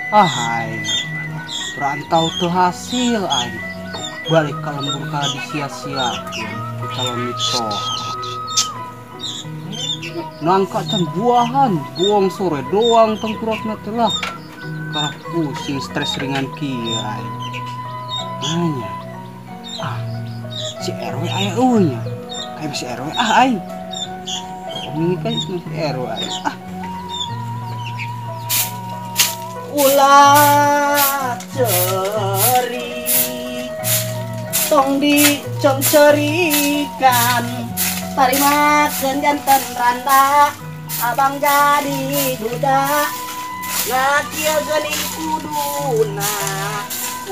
Ah, aing perantau tuh hasil aing balik ke lembur kalah disia-siakeun ku calon mitoha. Nangka can buahan, buang sore doang tengkurakna teh lah. Karah pusing stres ringan kieu aing. Nanya. Ah, si RW aya eueuh nya. Kayak si RW ah aing. Oh, kan si RW aing. Ah. Ulah ceri tong dicengcerikan tarimakeun janten randa abang jadi duda nah kieu geuning kuduna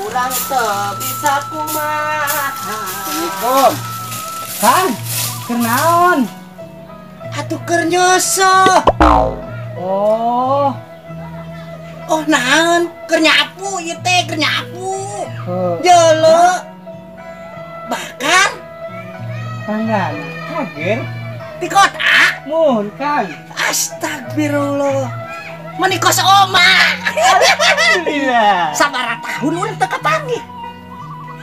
urang teu bisa kumaha. Assalamualaikum. Kang, keur naon? Atuh keur nyeuseuk. Oh. Oh naon, keur nyapu ieu teh, keur nyapu. Jeuleuh. Bakar. Tanggan, kager. Di kota? Mun, Kang. Astagfirullah. Meni kos oma. Alhamdulillah. Sabaraha tahun urang teu kapanggih?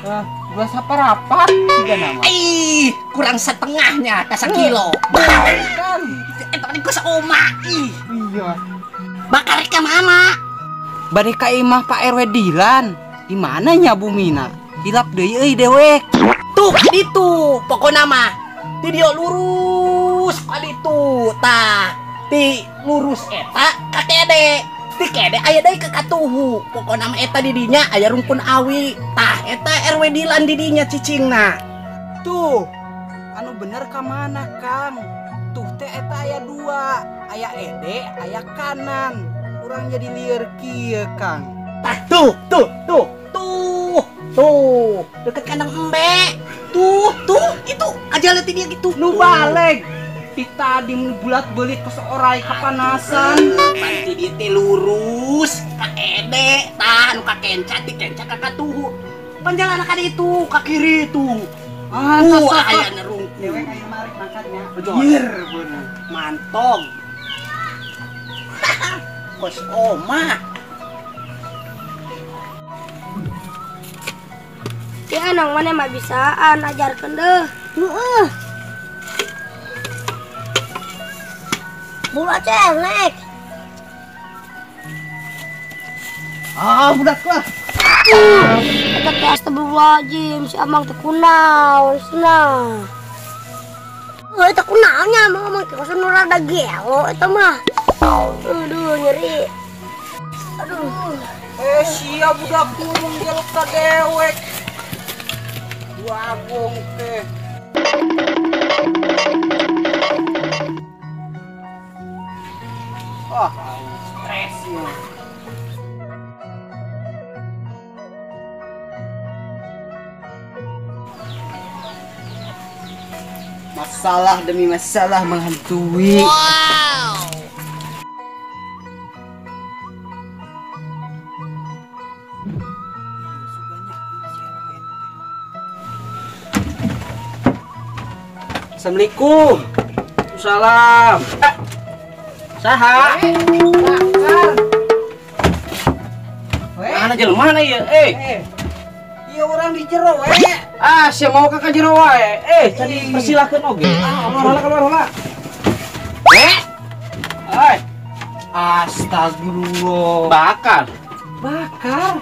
Ah, dua saparapat tiga nama. Ih, kurang setengahnya, teh sakilo. Kang, eta meni kos oma. Ih. Iya. Bakar ka mana? Bade ka imah Pak RW Dilan. Di mana nya bumina? Hilap deui euy dewek. Tuh ditu, pokona mah. Di dieu lurus ka ditu. Tah, di lurus eta ka kede. Di kede aya deui ka katuhu. Pokona mah eta di dinya aya rungkun awi. Tah, eta RW Dilan di dinya cicingna. Tuh, anu bener ka mana, Kang? Tuh teh eta aya dua, aya ede, aya kanan. Urang jadi lieur kieu, Kang. Tah, tuh, tuh, tuh, tuh, tuh, deket kandang embe. Tuh, tuh, itu aja lihat dia gitu. Nu balik. Ti tadi nu bulat belit ke seorai kepanasan. Panti dia teh lurus ka ede, tah nu ka kenca, ti kenca ka katuhu. Panjalan ka ditu, ka kiri tuh. Ah, tuh aya nerungkun. Dewek aya marik mangkatnya. Bener, bener. Mantong. Kos oma. Ya nang mana mah bisaan ajarkeun deuh. Heeh. Bulat naik. Ah, budak lah. Eta teh astagfirullahaladzim, si Amang teh kunaon cenah. Heuh, eta kunaon nya Amang teh kos nu rada gelo eta mah. Aduh, nyeri. Aduh. Sia budak kurung gelok ka dewek. Wagong teh. Ah, stres ya. Masalah demi masalah menghantui. Wow. Assalamualaikum. Salam. Saha? Mana jelema mana ieu? Eh. Ieu urang di jero we. Ah, sia mau ka jero wae. Eh, jadi persilahkeun oge. Ah, keluar heula, keluar heula. Eh. Ai. Astagfirullah. Bakar. Bakar.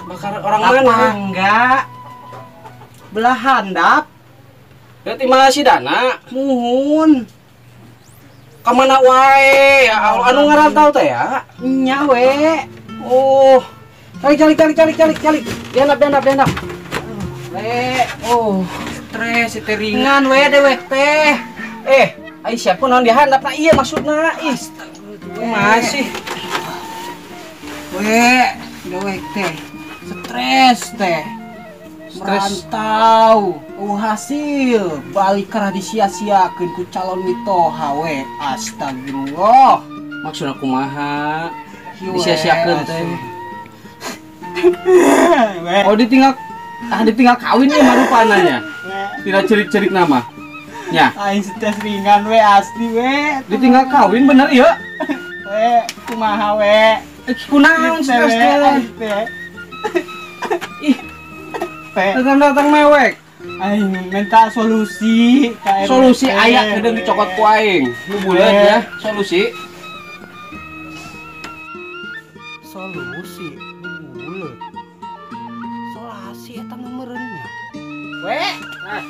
Bakar orang mana? Enggak. Belah handap. Berarti mah si Dana. Muhun. Kamana wae? Ya Allah, anu ngarantau teh ya? Nya we. Oh. Calik calik calik calik calik calik. Dihandap dihandap dihandap. We, oh, stres teh ringan we dewek teh. Eh, ai siapa naon dihandap na ieu maksudna? Ih, masih. We, dewek teh stres teh. Merantau, hasil balik karena disia-siakeun ku calon mitoha we. Astagfirullah. Maksudna kumaha? Disia-siakeun teh. Oh ditinggal ditinggal kawin nih marupana nya. Tidak cerik-cerik nama. Nya. Aing stres ringan we asli we. Ditinggal kawin bener ya? We, kumaha we? Kunaon stres teh? Ih. Datang-datang mewek. Aing minta solusi. Solusi aya kedeung dicokot ku aing. Nu buleut ya, solusi. Solusi nu buleut. Solasi eta mah meureun nya. We, nah.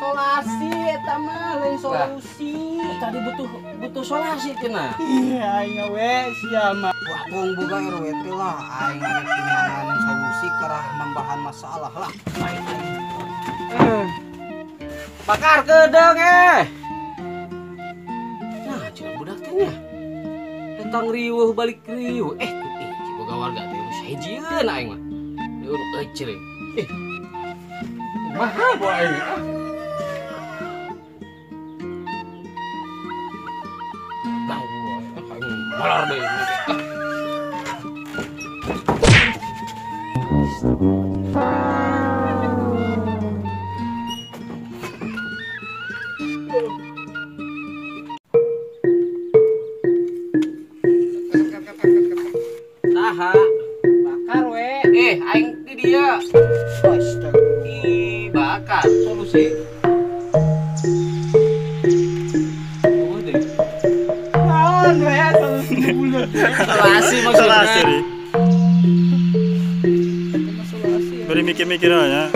Solasi eta mah lain solusi. Tadi butuh solasi cenah. Iya, aing we sia mah. Wah, bong boga RW teh lah aing arek nyangan solusi kerah nambahan masalah lah. Bakar kedeung eh. Nah, cenah budak teh nya. Datang riweuh balik riweuh. Boga warga teh geus hejieun aing mah. Leueur euceung. Kumaha boa aing? Malar deh. Saha? Bakar we. Aing di dia. Ih, bakar solusi. Solasi maksudnya. Solasi. Beri mikir-mikir aja.